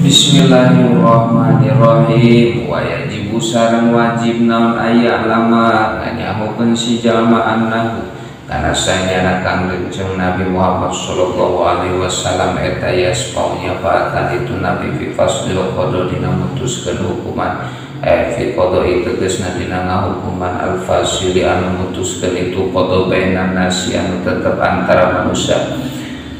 Bismillahirrahmanirrahim. Wa yajibu sareng wajib naon aya lama nganyahokeun si jalma annahu kana sanyana kang Kangjeng Nabi Muhammad sallallahu alaihi wasallam eta yasfau nyafaatan itu Nabi fi faslil qada dina mutuskeun hukuman fi qada tegasna dina ngahukuman al fasili anu mutuskeun itu qada bainan nasi anu tetep antara manusia.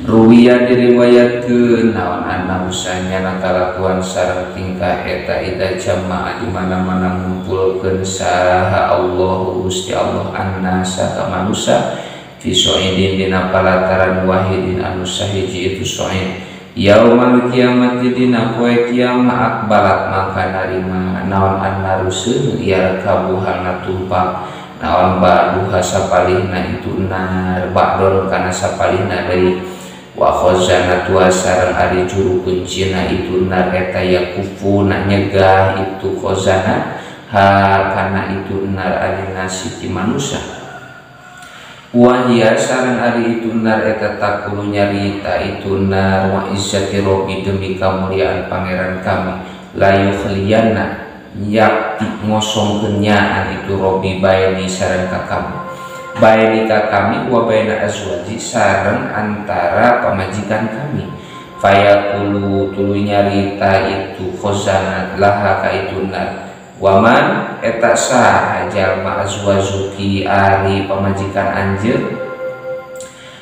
Ruwiya diriwayatkeun naon annahu sanyana kalakuan sareng tingkah eta ida jamaah di mana-mana ngumpulkeun saha Allahu Gusti Allah annasa ka manusia fi soidin dina palataran wahidin anu sahiji itu soid yaumal kiamat dina poe kiamat akbalat mangka narima naon annaru seuneu yarkabuhana tumpang naon ba'duha sapalihna itu nar ba'don kana sapalihna deui wa khazanatu sareng ari juru kuncina itu nar eta yakufuna nyegah itu khazana ha kana itu nar ari nasi ti manusia wa hiya sareng ari itu nar eta takulu nyarita itu nar wa izzati rabbi demi kamuliaan pangeran kami la yukhliyana yakti ngosongkeun nyaan itu rabbi baini sareng ka kami baini ka kami wa baina azwaji sareng antara pamajikan kami fayaqulu tuluy nyarita itu khazanat laha ka itu nar waman eta saha jalma azwajuki ari pamajikan anjeun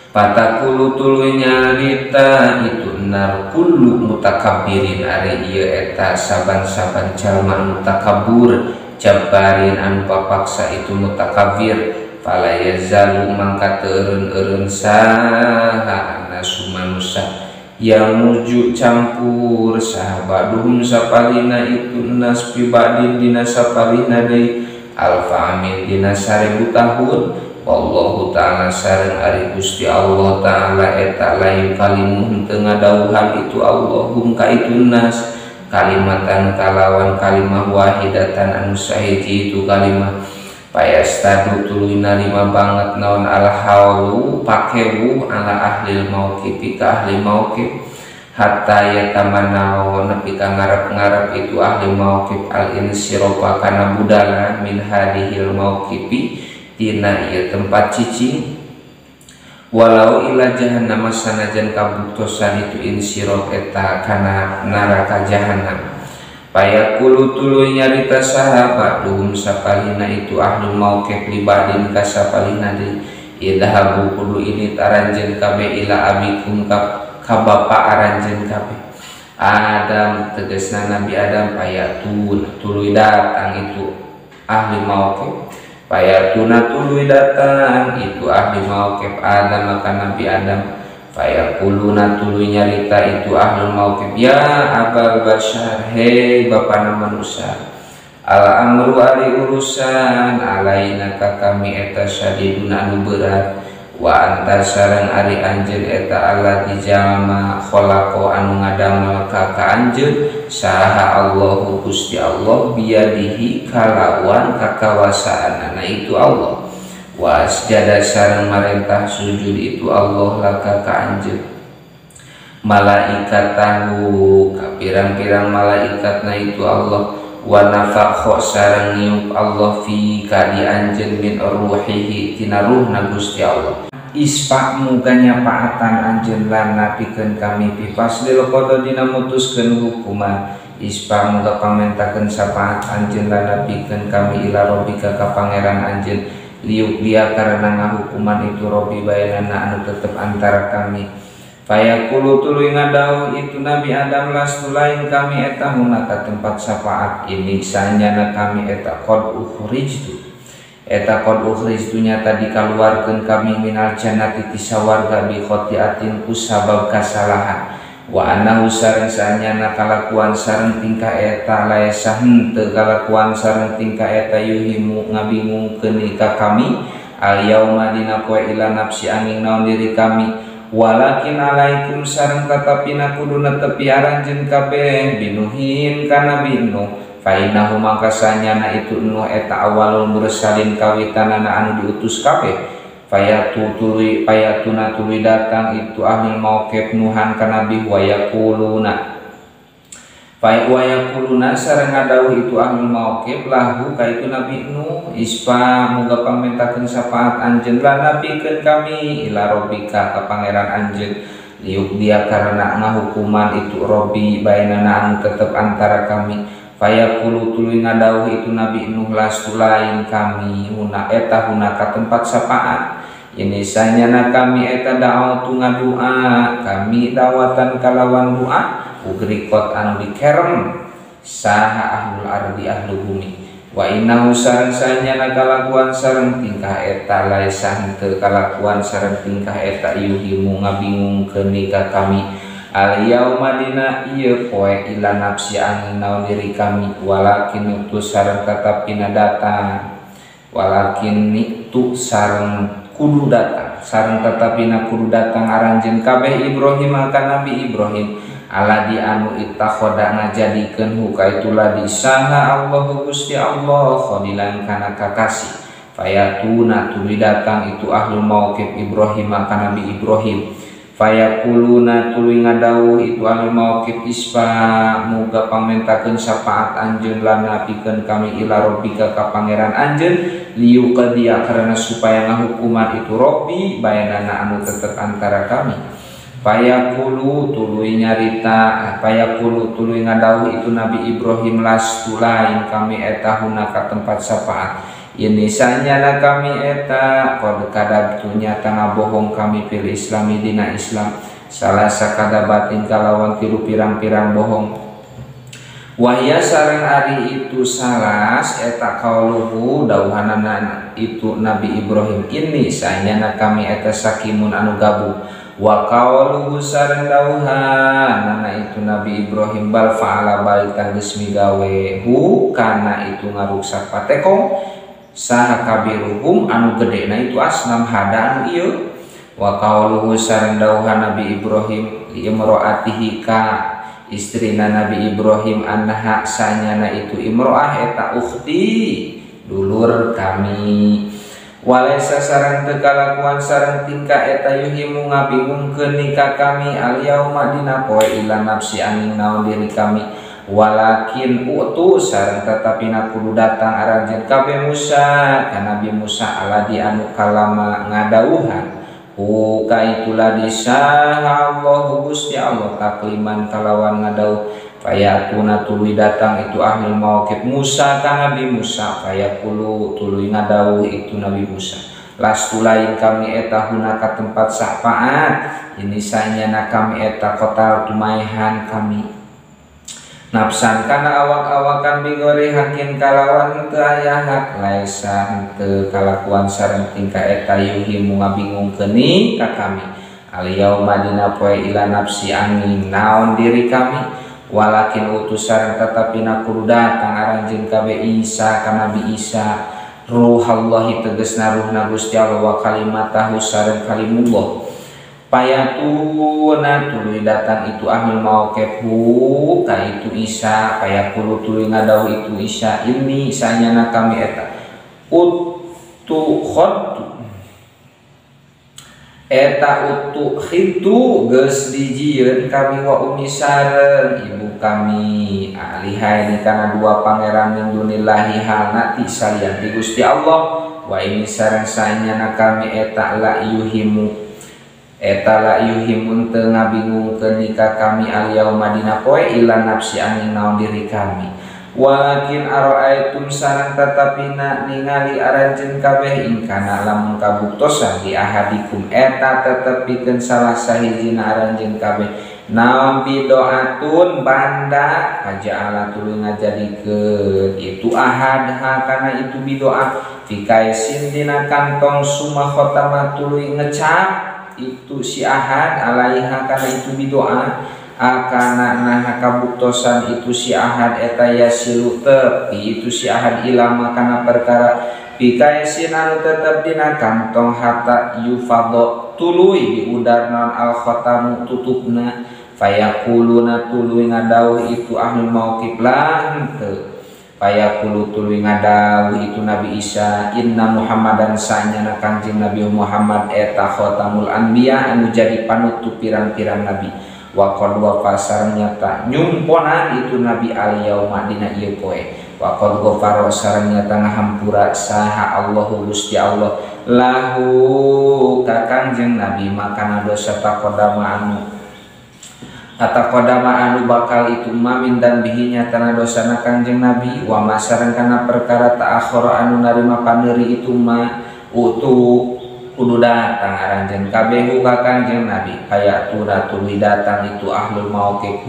patakulu tuluy nyarita itu nar kullu mutakabbirin ari ieu eta saban-saban jalma anu takabbur jabbarin anu papaksa itu mutakabbir fala yazalu mangka teureun-eureun saha annasu manusia yang muju campur saha baduhum sapalina itu nas fi ba'din dina sapalina deui alfa amin dina 1000 tahun wallahu ta'ala sareng ari Gusti Allah ta'ala eta lain kalimuh teu ngadawuhan itu Allahum ka itu nas kalimatan kalawan kalimah wahidatan anu sahiji itu kalimah payastadu tuluy narima banget naon al haulu pakewu ala ahlil mauqif ka ahli mauqif hatta yatamannau nepi ka ngarep-ngarep itu ahli mauqif al insirofa kana budalan min hadihil mauqifi tina ieu tempat cicing walau ila jahannam sanajan kabuktosan itu insirof eta kana neraka jahannam payaqulu tuluy nyarita saha ba'duhum sapalina itu ahlul mauqif li ba'din ka sapalina deui idhabu kudu ini aranjeun kabeh ila abikum ka bapa aranjeun kabeh Adam tegasna Nabi Adam payatun tuluy datang itu ahli mauqif payatuna tuluy datang itu ahli mauqif Adam maka Nabi Adam fayaquluna tuluy nyarita itu ahlul mauqif ya abal basyar hei bapana manusia al amru ari urusan alaina ka kami eta syadidun anu berat wa anta sareng ari anjeun eta alla dijalma khalaqa anu ngadamel ka anjeun saha Allahu Gusti Allah biadihi kalawan kakawasaanana itu Allah wa asjada sareng marentah sujud itu Allah laka ka anjeun malaikatahu ka pirang-pirang malaikatna itu Allah wa nafakha sareng niup Allah fi ka di anjeun min ruhihi tina ruhna Gusti Allah ispa muga nyapaatan anjeun lan pikeun kami fi faslil qada dina mutuskeun hukuman ispa muga pamentakeun syafaat anjeun lan pikeun kami ila rabbika ka pangeran anjeun liuk dia karena ngahukuman itu Robbi bayanana anu tetep antara kami fayaqulu tuluy ngadawuh itu Nabi Adam lastu lain kami eta hunaka tempat syafaat ini sanyana kami eta qad ukhrijtu eta qad ukhrijtu nyata dikaluarkeun kami minal jannati ti sawarga bi khotiatin ku sabab kasalahan wa annahu sareng sanyana kalakuan sareng tingkah eta laesa henteu kalakuan sareng tingkah eta yuhimu ngabingungkeun ka kami al yauma dina poe ila nafsi angin naon diri kami walakin alaikum sareng tatapina kudu netepi aranjeun kabeh binuhin kana binu fa innahu mangka sanyana itu nuh eta awalul mursalin kawitanana anu diutus kabeh payatu tuluy payatuna tuluy datang itu ahli mauqif nuhan ka nabi wa yaquluna Fa wa yaquluna sareng ngadawuh itu ahlul mauqif lahu ka itu Nabi Nuh ispa muga pangmentakeun syafaat anjeun lan napikeun kami ila rabbika ka pangeran anjeun liuk dia karena ngahukuman itu Robbi bainana anu tetep antara kami. Fayaqulu tuluy ngadawuh itu Nabi Nuh lastu lain kami huna eta huna ka tempat syafaat ini sanyana kami eta da'au tu ngadua kami dawatan kalawan doa ugrikot anu dikerem saha ahlul ardi ahlu bumi wa innahu sareng sanyana kalakuan sareng tingkah eta laisa henteu kalakuan sareng tingkah eta yuhimu ngabingungkeun ka kami al yauma dina ieu poe ila nafsi angin naon diri kami walakin utus sareng tatapina datang walakin niktu sareng kudu datang sareng tatapina kudu datang aranjeun kabeh Ibrahim ka Nabi Ibrahim aladi anu ittakhoda ngajadikeun hu ka itu ladi saha Allahu Gusti Allah khalilan kana kakasih fayatuna tuluy datang itu ahlul mauqif Ibrahim ka Nabi Ibrahim fayaquluna tuluy ngadawuh itu ahlul mauqif ispa muga pangmentakeun syafaat anjeun lan napikeun kami ila rabbika ka pangeran anjeun liyuqdiya karena supaya ngahukuman itu Robbi bayanana anu tetep antara kami. Fayaqulu tuluy nyarita fayaqulu tuluy ngadawuh itu Nabi Ibrahim lastu lain kami eta huna ka tempat syafaat ini sanyana kami eta qad kadabtu nyata ngabohong kami fil islami dina Islam salah sakadabatin kalawan tilu pirang-pirang bohong wahya sareng ari itu salas eta kauluhu dawuhanana itu Nabi Ibrahim ini sanyana kami eta sakimun anu gabung wa qauluhu sareng dawuhanana itu Nabi Ibrahim bal fa'ala bal tanggeus migawe hu kana itu ngaruksak patekong saha kabiruhum anu gedena itu asnam hada anu ieu wa qauluhu sareng dawuhan Nabi Ibrahim li imro'atihi ka istrina Nabi Ibrahim annaha sanyana itu imro'ah eta ukhti dulur kami Walaysa sareng teu kalakuan sareng tingkah eta yuhimu ngabingungkeun ka kami al yauma dina poe ila nafsi angin naon diri kami walakin utu sareng tetapina kudu datang aranjeun kabeh Musa ka Nabi Musa aladi anu kalama ngadauhan hu ka itulah disaha Allahu Gusti Allah takliman kalawan ngadauh fayatuna tuluy datang itu ahli mauqif Musa ka Nabi Musa fayaqulu tuluy ngadawuh itu Nabi Musa lastu lain kami eta huna ka tempat syafaat ini sanyana kami eta kotal tumaehan kami nafsan kana awak-awakan bigori hakin kalawan teu aya hak laisa henteu kalakuan sareng tingkah eta yuhimu ngabingungkeun ka kami al yauma dina poe ila nafsi angin naon diri kami walakin utusan tetapina kudu datang aranjeun kabeh Isa ka Nabi Isa ruhallahi tegasna ruhna Gusti Allah wa kalimatahu sareng kalimullah payatuna tuluy datang itu ahlul mauqif ka itu Isa payaqulu tuluy ngadawuh itu Isa ini sanyana kami eta utu khadtu eta utu khitu geus dijieun kami wa umi sareng ibu kami alihaini kana dua pangeran min dunillahi halna ti salian ti Gusti Allah wa ini sareng sanyana kami eta la yuhimu eta la yuhimun teu ngabingungkeun ka kami al yauma dina poe ila nafsi angin naon diri kami walakin ara'aitum sareng tatapina ningali aranjeun kabeh ingkana lamun kabuktosan di ahadikum eta tetep pikeun salah sahijina aranjeun kabeh naon bidoatun banda faja'ala tuluy ngajadikeun itu ahadha kana itu bidoah fikaisin dina kantong summa khatama tuluy ngecap itu si ahad alaiha kana itu bidoah akana nah kabuktosan itu si ahad eta yasilu tepi itu si ahad ilama kana perkara pikaisin anu tetep dina kantong hatta yufadho tuluy diudar naon al khatamu tutupna fayaquluna tuluy ngadawuh itu ahlul mauqif lah henteu fayaqulu tuluy ngadawuh itu Nabi Isa inna Muhammadan sanyana Kangjeng Nabi Muhammad eta khatamul anbiya anu jadi panutup pirang-pirang nabi Wa qad wafa sareng nyata nyumponan itu Nabi al yauma dina ieu poe. Wa qad ghafara sareng nyata ngahampura saha Allahu Gusti Allah lahu ka Kangjeng Nabi makana dosa taqaddama anu ataqaddama anu bakal itu ma min dan bihi nyatana dosana Kangjeng Nabi wa ma sareng kana perkara ta'akhara anu narima paneuri itu ma utu kudu datang aranjeun kabeh ka Kangjeng Nabi paya tuluy datang itu ahlul mauqif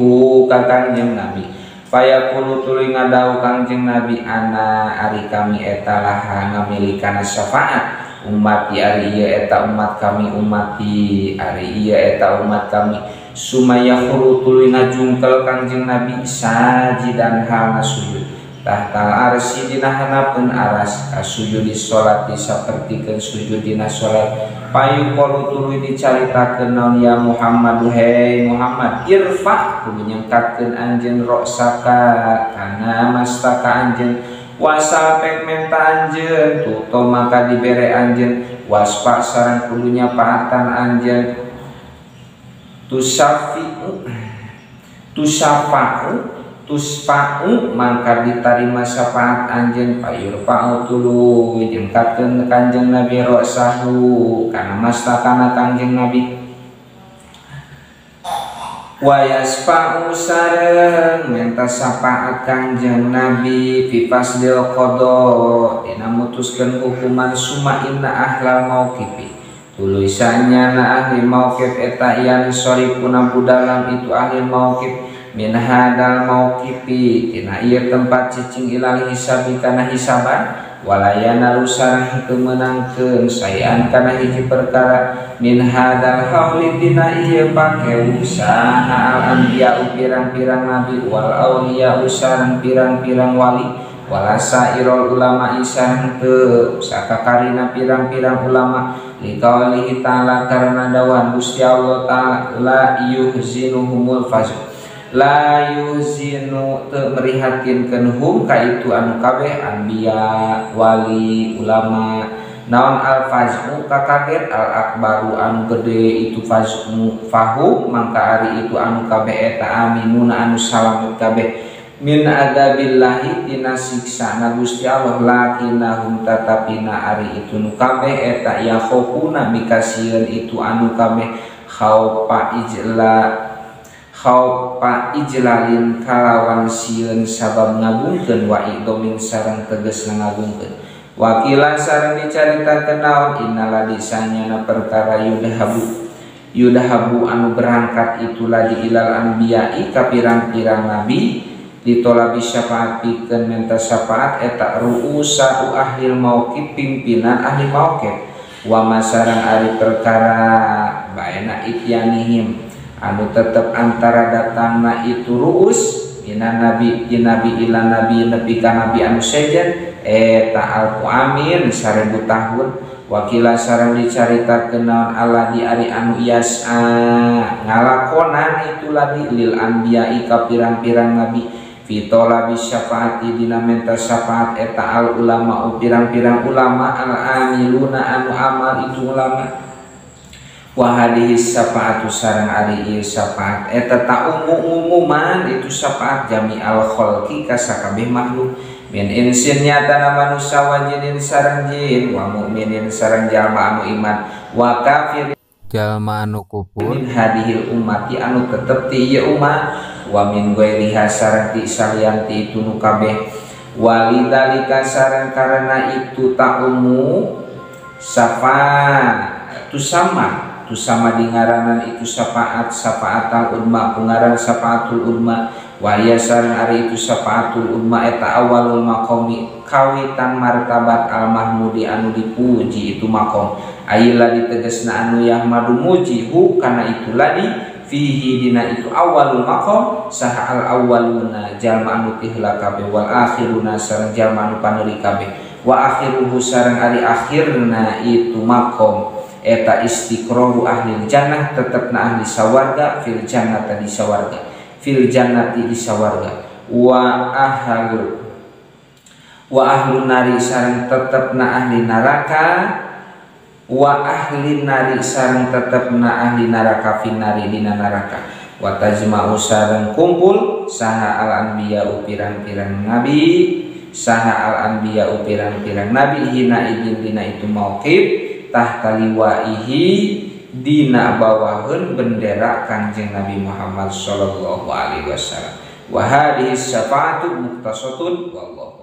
ka Kangjeng Nabi paya kulo tuluy ngadau Kangjeng Nabi ana ari kami eta laha ngamilikana syafaat ummati ari ieu eta umat kami ummati ari ieu eta umat kami sumaya khuru tuluy ngajungkel Kangjeng Nabi sajidan halna sujud tahtal arsy dina hanapeun aras kasujudi sholati sapertikeun sujud dina salat payu qalu tuluy dicaritakeun naon ya Muhammad hei Muhammad irfa kudu nyengkatkeun anjeun roksaka kana mastaka anjeun wasal pek menta anjeun tuto maka dibere anjeun waspa sareng kudu nyapaatan anjeun tusafi'u tusafa'u tusfa'u mangka ditarima syafaat anjeun payurfa'u tuluy nyengkatkeun Kangjeng Nabi ra'sahu kana mastakana Kangjeng Nabi wa yasfa'u sareng menta syafaat Kangjeng Nabi fi fasdil qada dina mutuskeun hukuman suma inna ahlal mauqifi tuluy sanyana ahli mauqif eta yan soripuna budalam itu ahli mauqif min hadal mauqifi tina ieu tempat cicing ilal hisabi kana hisaban walayana sareng henteu meunangkeun sayan kana hiji perkara min hadal hauli tina ieu pakeu saha al anbiya pirang-pirang nabi wal auliya sareng pirang-pirang wali wala sairul ulama sareng teu sakakarina pirang-pirang ulama liqaulihi ta'ala karena dawan Gusti Allah ta'ala la yuhzinuhumul fazl la yuzinu teu merihatinkeun hum ka itu anu kabeh anbiya wali ulama naon al faz'u kakaget al akbaru anu gede itu faz'u fahum mangka ari itu anu kabeh eta aminuna anu salamet kabeh min adzabillahi tina siksana Gusti Allah lakinahum tatapina ari itu nu kabeh eta yakhofuna mikasieun itu anu kabeh khaufa ijla khaufa ijlalin kalawan sieun sabab ngagungkeun wa idomin sareng tegasna ngagungkeun wakila sareng dicaritakeun naon innala disanyana perkara yudhabu anu berangkat itu ladi ilal anbiya'i ka pirang-pirang nabi ditolabi syafaat pikeun menta syafaat eta ru'usa ahlil mauqif pimpinan ahli mauqif wa masarang ari perkara baena ityanihim anu tetep antara datangna itu ru'us minan nabi di nabi ila nabi nepi ka nabi anu sejen eta alfu amin 1000 tahun wakila sareng dicaritakeun naon Allah di ari anu yas'a ngalakonan itu ladi lil anbiya'i ka pirang-pirang nabi fi talabi syafaati dina menta syafaat eta al ulama pirang-pirang ulama al amiluna anu amal itu ulama wa hadhihi syafaatu sareng ari ieu syafaat eta ta umum-umuman itu syafaat jami'al khalqi ka sakabeh makhluk min insin nyatana manusia wa jinin sareng jin wa mukminin sareng jalma anu iman wa kafir jalma anu kufur min hadhil ummati anu tetep ti ieu umat wa min ghairiha sareng ti salian ti itu nu kabeh walidalika sareng karena itu ta'umu syafaat tu sama di ngaranan itu syafaat syafaatal ulma pengaran syafaatul ulma waya sareng ari itu syafaatul ulma eta awalul maqami kawitan martabat al mahmudi anu dipuji itu maqam aila ditegasna anu yahmadu muji hu kana itu ladi fihi dina itu awalul maqam saha al awwaluna jalma anu tihla kabeh wal akhiruna sareng jalma anu paneuri kabeh wa akhiruhu sareng ari akhirna itu maqam eta istiqroru ahli jannah tetepna ahli sawarga fil jannati di sawarga fil jannati di sawarga wa ahlu nari sareng tetepna ahli neraka wa ahli nari sareng tetepna ahli neraka fin nari dina neraka Wa tajma'u sareng kumpul saha al anbiya pirang-pirang nabi saha al anbiya pirang-pirang nabi hina idin dina itu mauqif tahta liwaihi dina bawaheun bendera Kanjeng Nabi Muhammad sallallahu alaihi wasallam. Wa hadhihi syafaatu muqtasatun wallahu